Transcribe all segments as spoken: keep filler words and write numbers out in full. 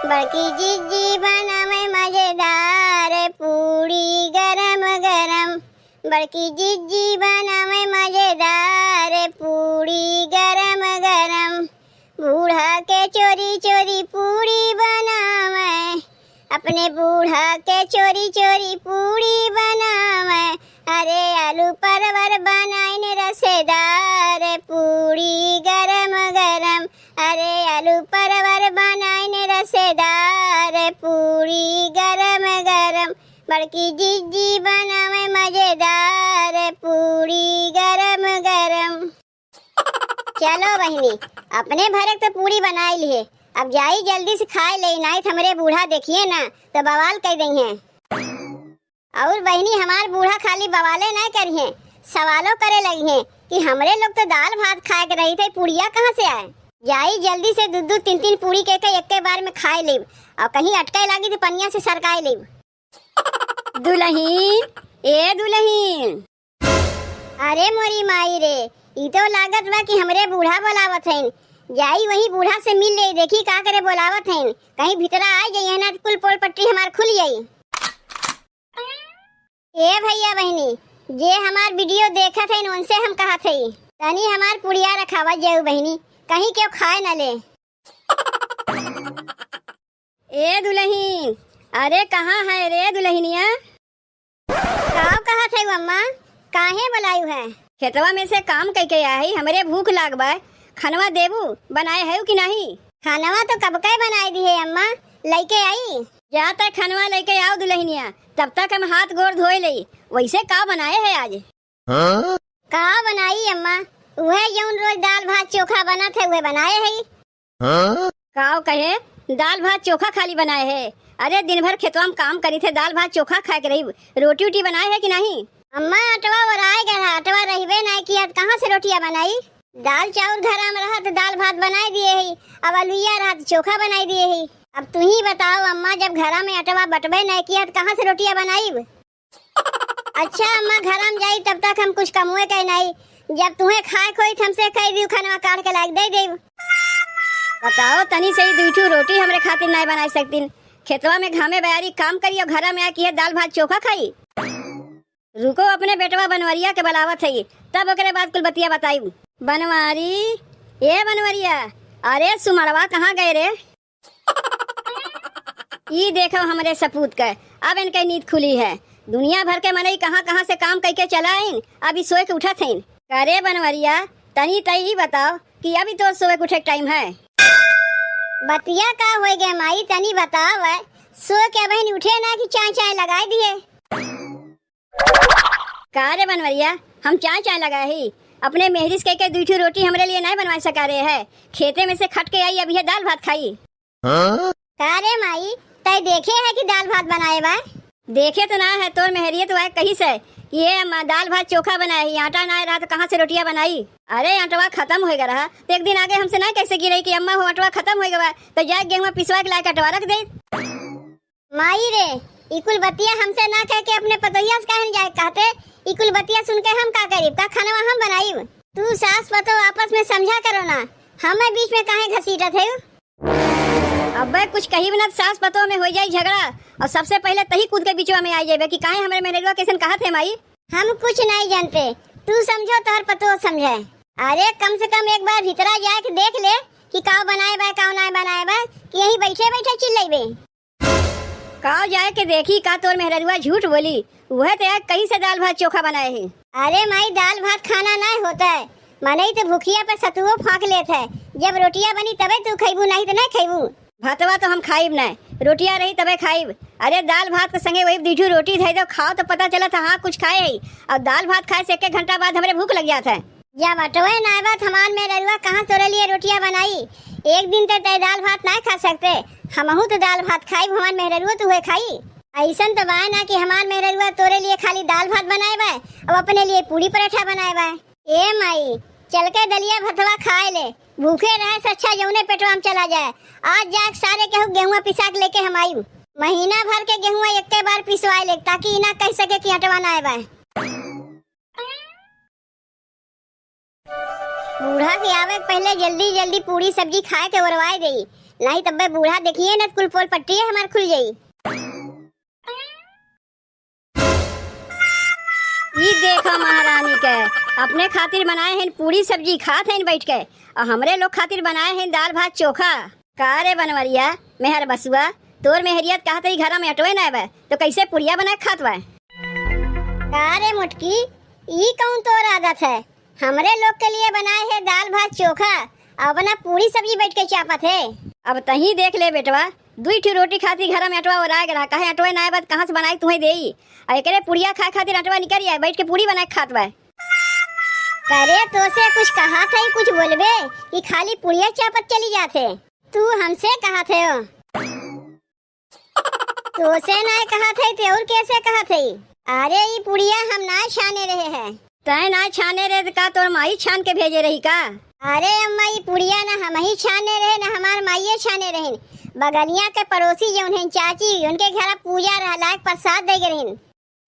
बड़की जिज्जी बनावे मजेदार पूड़ी गरम गरम। बड़की जिज्जी बनावे मजेदार पूड़ी गरम गरम। बूढ़ा के चोरी चोरी पूड़ी बनावे, अपने बूढ़ा के चोरी चोरी पूड़ी बनावे। अरे आलू परवर बनाइन रसेदार पूड़ी गरम गरम। अरे आलू परवर बनाइन रसेदार पूड़ी गरम गरम। बड़की जिज्जी बनावे मजेदार पूड़ी गरम गरम। चलो बहिनी, अपने भरे के तो पूड़ी बनाई लिहे, अब जाई जल्दी से खाए ले, नाहीं त हमरे बूढ़ा देखिहे ना तो बवाल कइ दइहें। अउर बहिनी, हमार बूढ़ा खाली बवाले नाहीं करिहें, सवालो करे लगिहें कि हमरे लोग तो दाल भात खाए के रही थे, पुड़िया कहाँ से आए? जाई जल्दी से दू दू तीन तीन पूड़ी के, के एक्के बार में खाए लेब, अउर कहीं अटके लागी तो पनिया से सरकाए लेब। दुलहिन, ए दुलहिन। अरे मोरी माई रे, ई तो लागत बा कि हमरे बूढ़ा बोलावत हइन। जाई वही बूढ़ा से मिल लेई, देखी का करे बोलावत हइन। कहीं भीतरा आ जाइए ना, कुल पोल पट्टी हमार खुल जाई। ए भइया बहिनी, जे हमार video देखत हइन, उनसे हम कहत हई, तनी हमार पुड़िया रखावा जाऊ बहिनी, कहीं केहू खाए न ले। ए दुलहिन, अरे कहाँ है रे दुलहिनिया? काव कहत है अम्मा, काहे बोलायु है? खेतवा में से काम कइके आई, हमरे भूख लाग बा, खनवा देबू, बनाए है कि नहीं? खानवा तो कब के बनाए दिहे अम्मा, लइके आई। जा तै खनवा लइके आव दुलहिनिया, तब तक हम हाथ गोड़ धोए लेई। वैसे का बनाए है आज? हाँ? का बनाई अम्मा? उहे जौन रोज दाल भात चोखा बनत है, उहे बनाए है। हाँ? काव कहे, दाल भात चोखा खाली बनाए है? अरे दिन भर खेतवा में काम करी थे, दाल भात चोखा खाए के रही, रोटी उटी बनाए है कि नहीं? अम्मा, अटवा ओराए गया, अटवा रहिबे नहीं किया, कहाँ से रोटियां बनाई? दाल चाउर घरा में रहा तो दाल भात बनाए दिए ही, अब अलुइया रहा तो चोखा बनाए दिए ही। अब तू ही बताओ अम्मा, जब घरा में अटवा बटबे नहीं किया तो कहाँ से रोटियां बनाई? अच्छा अम्मा, घरा में जाई तब तक हम कुछ कमुए के नहीं। जब तुहे खाए खोई त हमसे कह दियो, खनवा काढ़ के लाग दे देब। बताओ तनी से, ई दुई ठो रोटी हमरे खातिर नहीं बनाई सकतीन? खेतवा में घामे बयारी काम करी अउर घरा में आके ये दाल भात चोखा खाई? रुको, अपने बेटवा बनवरिया के बुलावत हई, तब ओकरे बाद कुल बतिया बताई। बनवारी, ए बनवरिया, अरे सुमड़वा कहाँ गए रे? ई देखो हमरे सपूत के, अब इनके नींद खुली है। दुनिया भर के मनई कहाँ कहाँ से काम कइके चला आइन, अभी सोए के उठत हइन। अरे बनवरिया, तनी तई ई बताओ कि अभी तोर सोए के उठे के टाइम है? बतिया का होए गे माई, तनी बताओ, सोए के अबहिन उठे ना कि चाय चाय लगाए दिए। का रे बनवरिया, हम चाय चाय लगाए ही? अपने मेहरिस कह के दुई ठो रोटी हमरे लिए नहीं बनवा सका रहे है? खेते में से खट के आई, अब ये दाल भात खाई। हाँ? का रे माई, तय देखे है कि दाल भात बनाए बा? देखे तो ना है, तोर मेहरिये तो आए कही से कि ये अम्मा दाल भात चोखा बनाए ही, आटा ना रहा तो कहाँ से रोटियां बनाई? अरे आटवा खत्म होएगा रहा तो एक दिन आगे हमसे ना कैसे गिरे कि अम्मा हो आटवा खत्म होएगा बा, तो जाए गेहुआ पिसवा के लाके आटवा रख दे। माई रे, ई कुल बतिया हमसे ना कह के अपने पतोहिया से काहे न जाए कहते? ई कुल बतिया सुन के हम का करीब? का खानवा हम बनाईब? तू सास पतोह आपस में समझा करो ना, हमें बीच में काहे घसीटत है? अबे कुछ कहीब ना, सास पतोह में हो जाई झगड़ा और सबसे पहले तही कूद के बीचवा में आ जाबे कि काहे हमरे मेहररुआ कैसन कहत है माई? हम कुछ नहीं जानते, तू समझो तोहर पतोह समझे। अरे कम से कम एक बार भीतरा जाए के देख ले कि का बनाए बा, का ना बनाए बा, कि यहीं बैठे बैठे चिल्लाइबे। का जाए के देखी, का तोर मेहररुआ झूठ बोली? उहे तो एक कहीं से दाल भात चोखा बनाए है। अरे माई, दाल भात खाना नहीं होता है, मनई तो भुखिया पे सतुओ फाँक लेत है। जब रोटियां बनी तबे तू खइबू, नहीं तो नहीं खइबू। भातवा तो हम खाइब नहीं, रोटियां रही तबे खाइब। अरे दाल भात के संगे वही दीठू रोटी धई दो, खाओ तो पता चलत है हाँ कुछ खाए है। और दाल भात खाए से एक एक घंटा बाद हमरे भूख लग जात है। जब अटवे नाय बा, त हमार मेहररुआ कहाँ तोरे लिए रोटियां बनाई? एक दिन ते तय दाल भात नाय खा सकते, हमहू तो दाल भात खाई, हमार मेहररुआ तो उहे खाई। ऐसन तो बाय ना कि हमार मेहररुआ तोरे लिए खाली दाल भात बनाए बा, अब अपने लिए पूड़ी पराठा बनाए बा। ए माई, चल के दलिया भतवा खाए ले, भूखे रहे से अच्छा जौने पेटवा में चला जाए। आज जाके सारे केहू गेहुआ पिसा के लेके हम आई, महीना भर के गेहुआ एक्के बार पिसवाए ले, ताकि ई ना कह सके कि अटवा ना आए बा। बूढ़ा के आवे के पहले जल्दी जल्दी पूड़ी सब्जी खाए के ओरवाए देई, नाहीं तब्बे बूढ़ा देखिहैं न, कुल पोल पट्टी हमार खुल जाई। ई देखा महारानी के, अपने खातिर बनाए हैं पूड़ी सब्जी, खात हैं बैठ के, अउर हमरे लोग खातिर बनाए हैं दाल भात चोखा। का रे बनवरिया, मेहर बसुआ, तोर मेहरिया त कहत ही घरा में अटवे नाय बा, तो कैसे पुड़िया बनाए खात बा? का रे मोटकी, ई कौन तोर आदत है? हमरे लोग के लिए बनाए है दाल भात चोखा, अउर अपना पूड़ी सब्जी बैठ के चापत है। अब तहीं देख ले बेटवा, दुई ठो रोटी खातिर घरा में अटवा ओराए गला, काहे अटवे नाय बा, कहाँ से बनाए तुहैं देई? अउर एकरे पुड़िया खाए खातिर अटवा निकल आए, बैठ के पूड़ी बनाए खात बा। करे तोसे कुछ कहत है, कुछ बोलबे कि खाली पुड़िया चापत चली जात है? तू हमसे कहत है हो? तोसे नाय कहत है, ते और कैसे कहत है? अरे, ई पुड़िया हम नाय छाने रहे हैं। तैं नाय छाने रहे, त का तोर माई छान के भेजे रही का? अरे अम्मा, ई पुड़िया ना हमही छाने रहे, ना हमार माइये छाने रहिन। बगलिया के पड़ोसी जौन हैं चाची, उनके घरा पूजा रहा, लायक प्रसाद दे गए रहिन।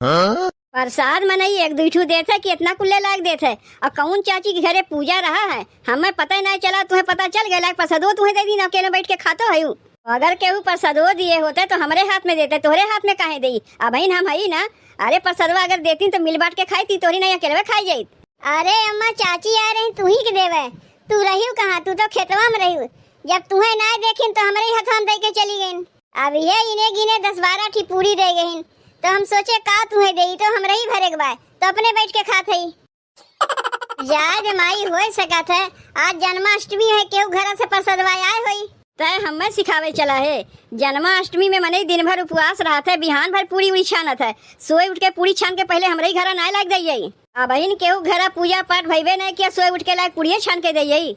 हाँ? प्रसाद मनई एक दुई ठू देत है कि इतना कुल्ले लायक देत है? अउर कौन चाची के घरे पूजा रहा है? हमें पता ही नाय चला, तुहैं पता चल गए, लायक प्रसादो तुहैं दे दीन, अकेले बैठ के खातो है। अगर केहू प्रसादो दिए होते तो हमरे हाथ में देते, तोहरे हाथ में काहे देई? अबहिन हम हई ना, अरे प्रसादवा अगर देतीन तो मिल बांट के खाई थी, तोहरी नाहीं अकेलवे खाई जाइत। अरे अम्मा, चाची आए रही तुही के देवे, तू रहियो कहाँ? तू तो खेतवा में रहियो। जब तुहैं नाय देखिन तो हमरे ही हथवा में दे के चली गईन। अब ये इने गिने दस बारह ठी पूड़ी दे गईन, तो हम सोचे का तुहैं देई, तो हमरे ही भरे के बाय, तो अपने बैठ के खात हई। जाए दे माई, होय सकत है आज जन्माष्टमी है, केहू घरा से प्रसादवा आए होई। तय हमें सिखावे चला है, जन्माष्टमी में मनई दिन भर उपवास रहत है, बिहान भर पूड़ी उड़ी छानत है, सोए उठ के पूड़ी छान के पहले हमरे ही घरा नाय लाग जाइए। अबहिन केहू घरा पूजा पाठ भइबे नाय किया, सोए उठ के लायक पूड़िये छान के दइए।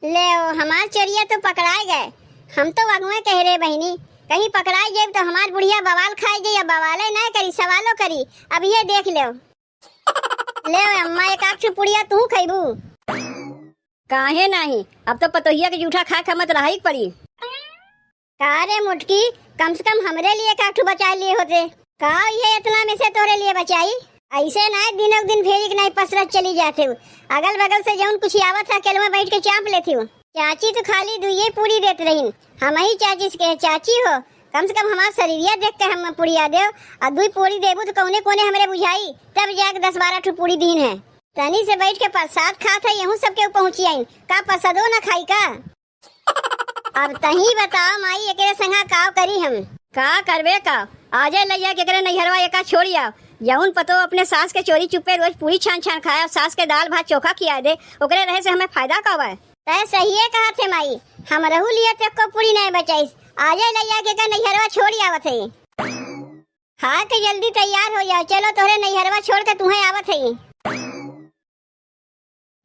ले ओ, हमार चोरिया तो पकड़ाए गए। हम तो अगुए कह रहे बहिनी, कहीं पकड़ाए जाए तो हमार बुढ़िया बवाल खाए जाए, अब बवाले नाय करी, सवालो करी। अब ये देख ले। ले अम्मा, एक आध ठो पुड़िया तू खइबू? काहे नाही, अब तो पतोहिया के जूठा खाए के मत रहाई के पड़ी। का रे मोटकी, कम से कम हमरे लिए एक आध ठो बचाए लिए होते। का ये इतना में से तोरे लिए बचाई? ऐसे ना दिनों दिन फेरी के नाई पसरत चली जाते हो। अगल बगल से जौन कुछ आवत है, अकेलवा बैठ के चाप लेते हो। चाची तो खाली दुइये पूरी देत रहीन। हम ही चाची से कहे, चाची हो, कम से कम हमार शरीरिया देख के हम पुड़िया देव, आ दुई पूरी देबू तो कौने कोने हमरे बुझाई, तब जाके दस बारह ठो पूरी दीन है। तनी से बैठ के प्रसाद खात है, यहू सबके पहुँची आइन, का प्रसादो न खाई का? अब तही बताओ माई, एकरे संगा काव करी हम? का करबे का, आजे लइया के एकरे नैहरवा एका छोड़िया। जौन पतो अपने सास के चोरी चुप्पे रोज पूरी छान छान खाए, सास के दाल भात चोखा खिया दे, ओकरे रहे से हमें फायदा का बा? तय सहिए कहत है माई, हमरहू लिए ते को पूरी नहीं बचाइस। आजे लइया के का नैहरवा छोड़ी आवत है। खा के जल्दी तैयार हो जाओ, चलो तोहरे नैहरवा छोड़ के तुम्हें आवत है।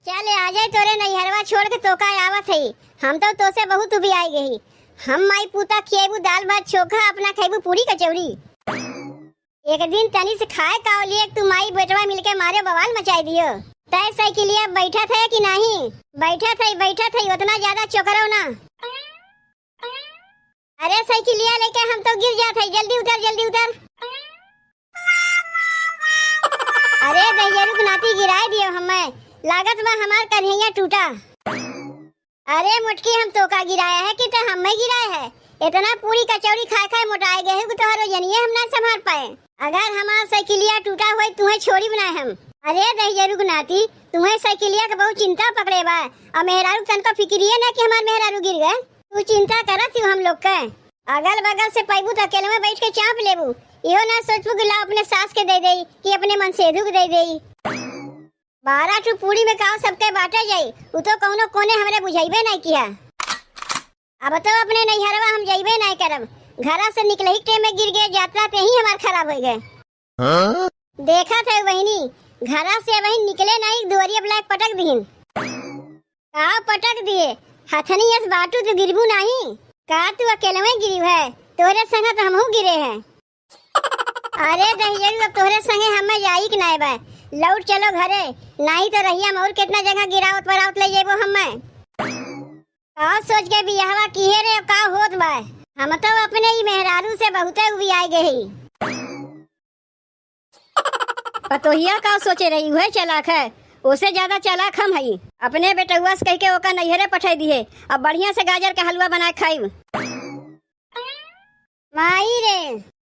चल आजे तोरे नैहरवा छोड़ के तोका आवत है। हम तो तोसे बहुत उबियाई गई। हम माई पूता खिएबू दाल भात चोखा, अपना खैबू पूरी कचौरी। एक दिन तनी से खाए का लिए तू माई बेटवा मिलके मारे बवाल मचाई दियो। तय साइकिलिया बैठत है कि नहीं? बैठत है, बैठत है, उतना ज्यादा चोकरो ना। अरे साइकिलिया लेके हम तो गिर जात है, जल्दी उतर, जल्दी उतर। अरे दहिजरू के नाती गिराए दियो हमें, लागत बा हमार कन्हैया टूटा। अरे मोटकी, हम तोका गिराया है कि ते हमें गिराए है? इतना पूरी कचौड़ी खाए खाए मोटाए गए हो कि तोहरो जनिए हम ना संभाल पाए। अगर हमार साइकिलिया टूटा होई, तुहें छोड़ी बनाए हम। अरे दहिजरू के नाती, तुहें साइकिलिया के बहुत चिंता पकड़े बा, और मेहरारू के तनको फिक्रिये ना कि हमार मेहरारू गिर गए। तू चिंता करत हो हम लोग के। अगल बगल से पैबू तो अकेले में बैठ के चाप लेबू, इहो ना सोचबू कि ला अपने सास के दे देई कि अपने मनसेधू के दे देई। बारह ठो पूरी में काव सबके बांटे जाई, उ तो कौनो कोने हमरे बुझाइबे नहीं किया। अब तो अपने नैहरवा हम जइबे नहीं करब, घरा से निकलही के में गिर गए, यात्रा ते ही हमार खराब हो गए। हाँ? देखत है बहिनी, घरा से वही निकले नहीं, दुआरिया ब्लैक पटक दिहिन। का पटक दिए? हथनी यस बाटू तू गिरबू नहीं? का तू अकेलवे गिरी है? तोरे संगे तो हमहू गिरे हैं। अरे दहिजरू, अब तोहरे संगे हमें जाई के नाय बा। लौट चलो घरे, नाही तो रहिया में और कितना जगह गिरावत परावत ले जेबो हमें। का सोच के बियाहवा किहे रे, का होत बा? हम तो अपने ही मेहरारू से बहुते उबियाए गए ही। पतोहिया का सोचे रही, उहे चलाक है। ओसे ज्यादा चालाक हम हई। अपने बेटउआ से कहिके ओका नैहरे पठाई दिहे। अब बढ़िया से गाजर के हलवा बनाए खाइब। माई रे।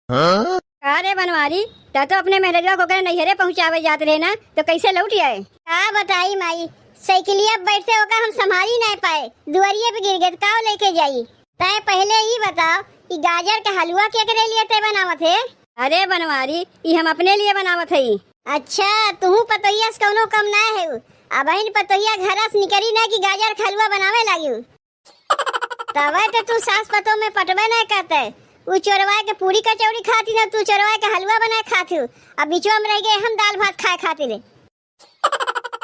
हाँ? का रे बनवारी, त तो अपने मेहररुआ को ओकरे नैहरे पहुँचावे जात रहे ना, तो कैसे लौट आए? का बताई माई, साइकिलिया पे बैठते ओका हम संभारी नाय पाए, दुआरिये पे गिर गए, त काव लेके जाई? तय पहले ई बताओ कि गाजर के हलवा केकरे लिए तय बनावत है? अरे बनवारी, ई हम अपने लिए बनावत हई। अच्छा, तुहू पतोहिया से कौनो कम ना है। अबहिन पतोहिया घर से निकरी ना कि गाजर के हलवा बनावे लागी। तबे तो तू सास पतोह में पटबे ना करते। उ चोरवा के पूरी कचौड़ी खाती ना, तू चोरवा के हलवा बनाए खाती हूँ। अब बिचवा में रह गए हम दाल भात खाए खातिर।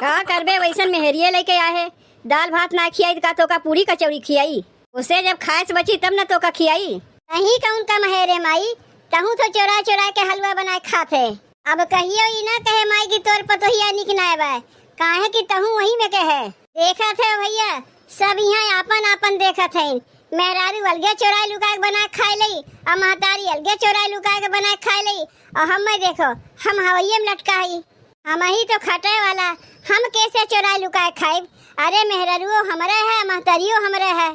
का करबे, वैसन मेहरिये लेके आए है। दाल भात ना खियाई त का तोका पूरी कचौड़ी खियाई? उसे जब खाए से बची तब ना तोका खियाई। नहीं कौन कम है रे माई, तहूँ तो चोरा चोरा के हलवा बनाए खात है। अब कहियो ई ना कहे माई कि तोर पतोहिया निक ना बा, काहे कि तहूँ वही में के है। देखत है भैया, सब यहाँ आपन आपन देखत है। मेहरारू अलगे चोराए लुकाए के बनाए खाए लई, आ महतारी अलगे चोराए लुकाए के बनाए खाए लई। और हम मैं देखो, हम हवैये में लटका हई। हम ही तो खटे वाला, हम कैसे चोराए लुकाए खाइब? अरे मेहरारुओ हमरे है, महतारियो हमरे है।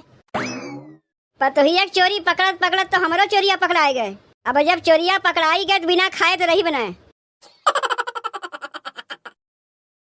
पतोहिया के चोरी पकड़त पकड़त तो हमरो चोरिया पकड़ाए गए। अब जब चोरिया पकड़ाई गए तो बिना खाए तो रही बनाए।